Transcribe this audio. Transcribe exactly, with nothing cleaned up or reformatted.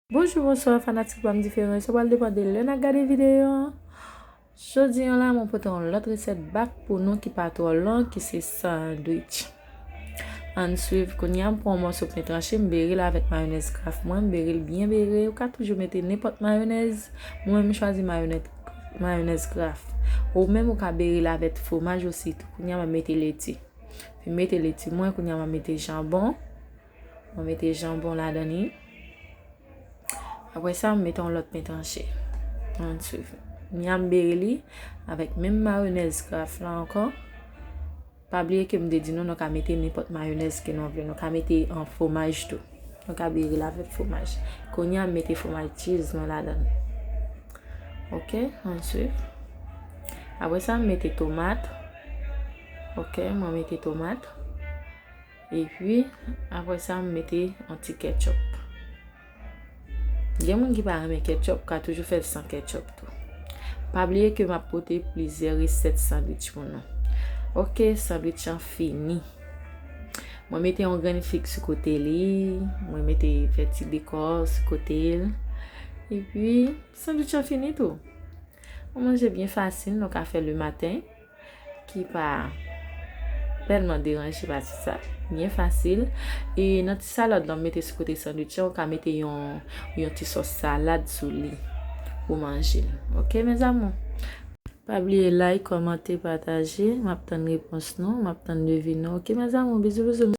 Bonjou, bonswa, fanatik pa m diferan. Sa pral depann de lè n ap gade videyo an. Jodi an la, mwen pote yon lòt resèt bak pou nou ki pa twò long, ki se sandwich. Ann swiv. Kounye a, m pran yon mòso pen tranche, m bere l avèk mayonèz Kraft mwen, m bere l byen bere. Ou ka toujou mete nenpòt mayonèz. Mwen menm, m chwazi mayonèz, mayonèz Kraft. Ou menm, ou ka bere l avèk fwomaj osi tou. Kounye a, m ap mete leti. Fin mete leti mwen, kounye a, m ap mete janbon. Mwen mete janbon ladan li. Apre sa, m mete yon lòt pen tranche. Ann swiv. Kounye a, m bere li avèk menm mayonèz Kraft la ankò. Pa bliye ke m te di nou, nou ka mete nenpòt mayonèz ke nou vle. Nou ka mete an fwomaj tou. Nou ka bere l avèk fwomaj. Kounye a, m mete fwomaj cheese mwen ladan. Ok, ann swiv. Apre sa, m mete tomat. Ok, mwen mete tomat. Epi, apre sa, m mete yon ti ketchup. Gen moun ki pa renmen ketchup, ka toujou fè l san ketchup tou. Pa bliye ke m ap pote plizyè resèt sandwich pou nou. Ok, sandwich an fini. Mwen mete yon grenn fig sou kote li, mwen mete fè ti dekò sou kote l. Epi, sandwich an fini tou. Yon manje byen fasil, nou ka fè le maten, ki pa tèlman deranje pase sa. Byen fasil. E nan ti salad la, m mete sou kote sandwich la, ou ka mete yon, yon ti sòs salad sou li pou manje l. Ok, mes amours? Pa bliye like, kòmante, pataje. M ap tann repons nou, m ap tann devi nou. Ok, mes amours? Bizou, bizou.